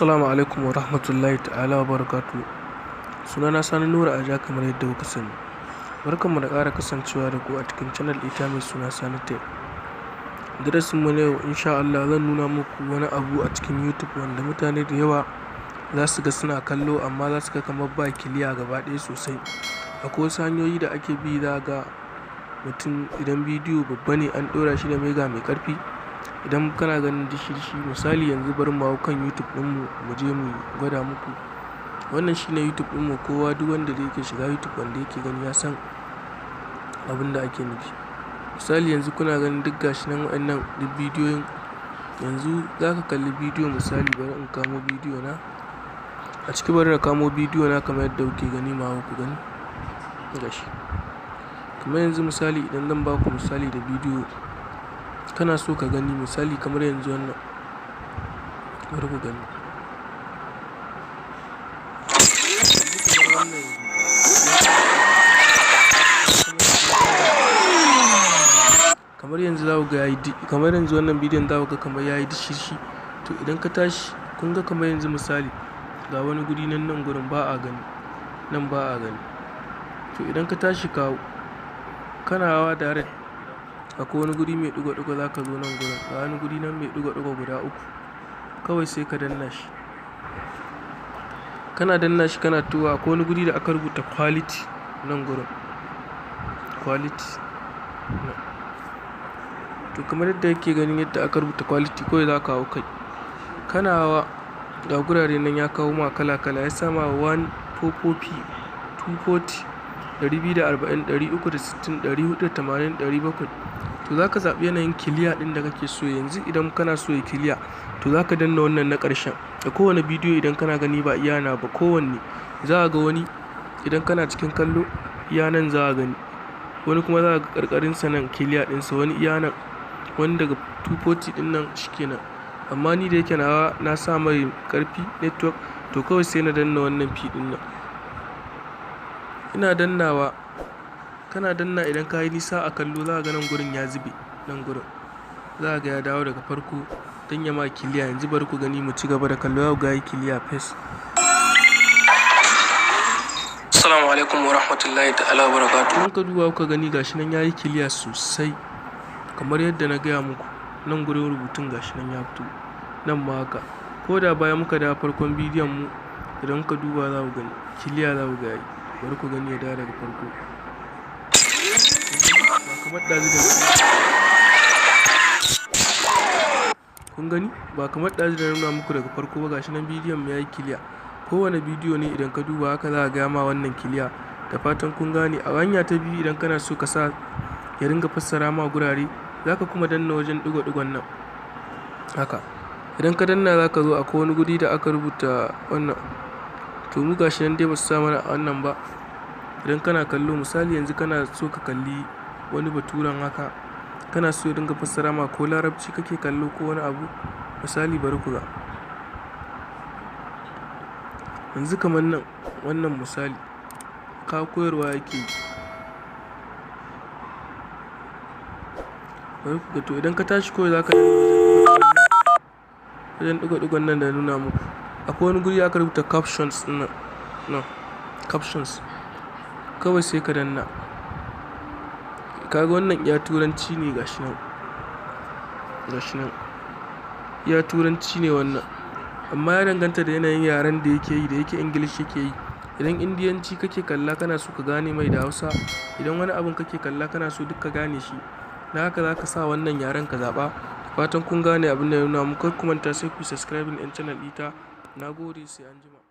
Assalamu alaikum wa rahmatullahi ta'ala wa barakatuhu. Sunana Sani Nura Aja kamar yadda kuka sani. Barkanmu da ƙara kasancewa da ku a cikin channel ita mai suna Sani Tech. Darasin mu na yau, insha Allah, zan nuna muku wani abu a cikin YouTube wanda mutane da yawa za su ga suna kallo, amma za su ga kamar ba clear gaba ɗaya sosai. Akwai wasu hanyoyi da ake bi, za ga mutum idan bidiyo babba ne, an ɗora shi da mega mai ƙarfi, idan kana ganin dishi-dishi. Misali, yanzu bari mu hau kan YouTube ɗinmu, mu je mu gwada muku. Wannan shine YouTube ɗinmu. Kowa, duk wanda da yake shiga YouTube, wanda yake gani, ya san abin da ake nufi. Misali, yanzu kuna ganin duk gashi nan, waɗannan duk bidiyoyin. Yanzu za ka kalli bidiyo, misali bari in kamo bidiyo na a ciki, bari na kamo bidiyo na kamar yadda kuke gani ma, ku gani gashi. Kamar yanzu, misali, idan zan ba ku misali da bidiyo kana so ka gani, misali kamar yanzu wannan, bari ku gani. Yanzu kamar wannan, yanzu kamar yanzu za ku ga yayi, kamar yanzu wannan bidiyon za ku ga kamar yayi dishi-dishi. To, idan ka tashi, kun ga kamar yanzu, misali, ga wani guri nan, nan gurin ba a gani, nan ba a gani. To, idan ka tashi ka kana hawa direct, akwai wani guri mai ɗigo-ɗigo, za ka zo nan gurin, ga wani guri nan mai ɗigo-ɗigo guda uku, kawai sai ka danna shi. Kana danna shi, kana tuwa, akwai wani guri da aka rubuta quality nan gurin, quality. To, kamar yadda yake ganin yadda aka rubuta quality, kawai za ka hau kai. Kana hawa, ga gurare nan ya kawo ma kala-kala, ya sama 144p, 240, 240, 360, 480, 700. To, za ka zaɓi yanayin clear ɗin da kake so. Yanzu idan kana so ya clear, to za ka danna wannan na ƙarshen. Da kowane bidiyo idan kana gani, ba iya na ba, kowanne za a ga wani idan kana cikin kallo iya nan za a gani, wani kuma za a ga ƙarƙarinsa nan clear ɗinsa, wani iya nan, wani daga 240 ɗin nan, shikenan. Amma ni da yake nawa na sa mai ƙarfi network, to kawai sai na danna wannan P ɗin nan. Ina dannawa, kana danna, idan ka yi nisa a kallo, za ka ga nan gurin ya zube, nan gurin za ka ga ya dawo daga farko don ya ma clear. Yanzu bari ku gani, mu ci gaba da kallo, za ku ga ya yi clear fes. Assalamu alaikum wa rahmatullahi ta'ala wa barakatuhu. In ka duba kuka gani, gashi nan yayi clear sosai kamar yadda na gaya muku. Nan gurin rubutun gashi nan ya fito, nan ma haka. Ko da baya muka dawo farkon bidiyon mu, idan ka duba za ku gani clear, za ku ga yayi. Bari ku gani ya dawo daga farko. Ba kamar ɗazu da kun gani, ba kamar ɗazu da na nuna muku daga farko ba. Gashi nan bidiyon mu yayi clear. Kowane bidiyo ne idan ka duba haka, za ka ga ma wannan clear. Da fatan kun gane. A hanya ta biyu, idan kana so ka sa ya ringa fassara ma gurare, za ka kuma danna wajen ɗigo-ɗigon nan haka. Idan ka danna, za ka zo, akwai wani guri da aka rubuta wannan. To, mu gashi nan dai ba su sa mana a wannan ba. Idan kana kallo, misali yanzu kana so ka kalli wani baturen haka, kana so ya dinga fassara ma, ko Larabci kake kallo ko wani abu, misali bari ku ga. Yanzu kamar nan, wannan misali ka koyarwa yake yi. Bari ku ga. To, idan ka tashi, kawai za ka danna wajen ɗigo-ɗigon nan da na nuna muku. Akwai wani guri aka rubuta captions ɗin nan, nan captions, kawai sai ka danna. Kaga wannan iya Turanci ne, gashi nan, gashi nan iya Turanci ne wannan, amma ya danganta da yanayin yaren da yake yi. Da yake English yake yi, idan Indiyanci kake kalla, kana so ka gane mai da Hausa, idan wani abun kake kalla, kana so duk ka gane shi na haka, za ka sa wannan yaren ka zaɓa. Da fatan kun gane abin da na nuna muku. Kar ku manta, sai ku subscribing ɗin channel ɗita. Na gode, sai anjima.